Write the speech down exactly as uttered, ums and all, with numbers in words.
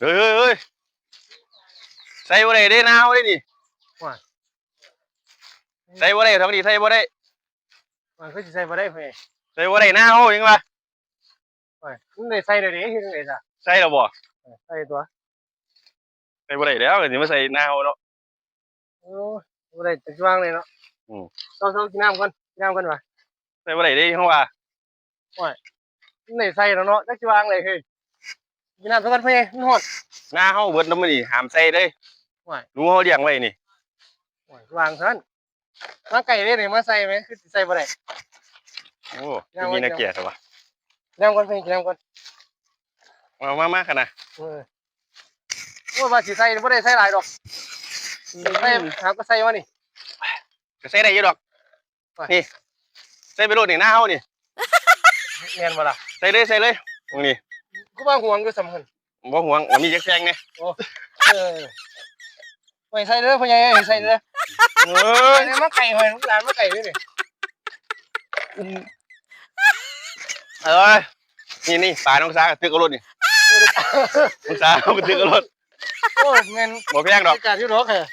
เฮ้ยเฮ้ยเฮ้ยใส่บ่ได้เด้ นาเฮาเด้นี่ ว่า ใส่บ่ได้ ทางนี้ใส่บ่ได้ มันคือสิใส่บ่ได้เพิ่น ใส่บ่ได้ นาเฮายังวะ ว่ามันได้ใส่ได้เด้ เฮ็ดจั่งใด๋ซะ ใส่แล้วบ่ เออ ใส่ตัว ใส่บ่ได้แล้ว ก็สิมาใส่นาเฮาเนาะ โอ้ย บ่ได้จักวางเลยเนาะ อืม เซาๆ กินน้ำก่อน กินน้ำก่อนวะ ใส่บ่ได้เด้ เฮาว่า โอ้ย มันได้ใส่แล้วเนาะ จักสิวางเลยเฮ้ย กินน้ำซะก่อนเพิ่น มันฮ้อน นาเฮาเบิดแล้วมื้อนี้ ห้ามใส่เด้ โอ้ย หนูเฮาเลี้ยงไว้นี่ โอ้ย วางซั่น มาไกลเด้นี่ มาใส่แหม คือสิใส่บ่ได้ โอ้ ยัง มีแนว ยัง แก่ซะวะ กินน้ำก่อนเพิ่น กินน้ำก่อน มา มา มาคั่นนะ เออ โอ้ย ว่าสิใส่บ่ได้ใส่หลายดอก อืม ใส่ หาก็ใส่มานี่ ก็ใส่ได้อยู่ดอก ไป นี่ ใส่ไปโลดนี่ นาเฮานี่ แม่นบ่ล่ะ ใส่เลย ใส่เลย นี่ คือว่าห่วงอยู่สำคัญ บ่ห่วง มีจักแซงแหน่ โอ้ เออ ไปใส่เด้อ พ่อใหญ่เอ้ย ใส่เด้อ เอ้ย ไปเด้อ มาไกลหอย ลูกหลานมาไกลเด้อนี่ เอ้ย นี่ นี่ ปลาน้องสาวกระตึกเอาโลดนี่ น้องสาวกระตึกเอาโลด โอ้ย แม่น บ่แพงดอก อากาศอยู่ดอกเหรอ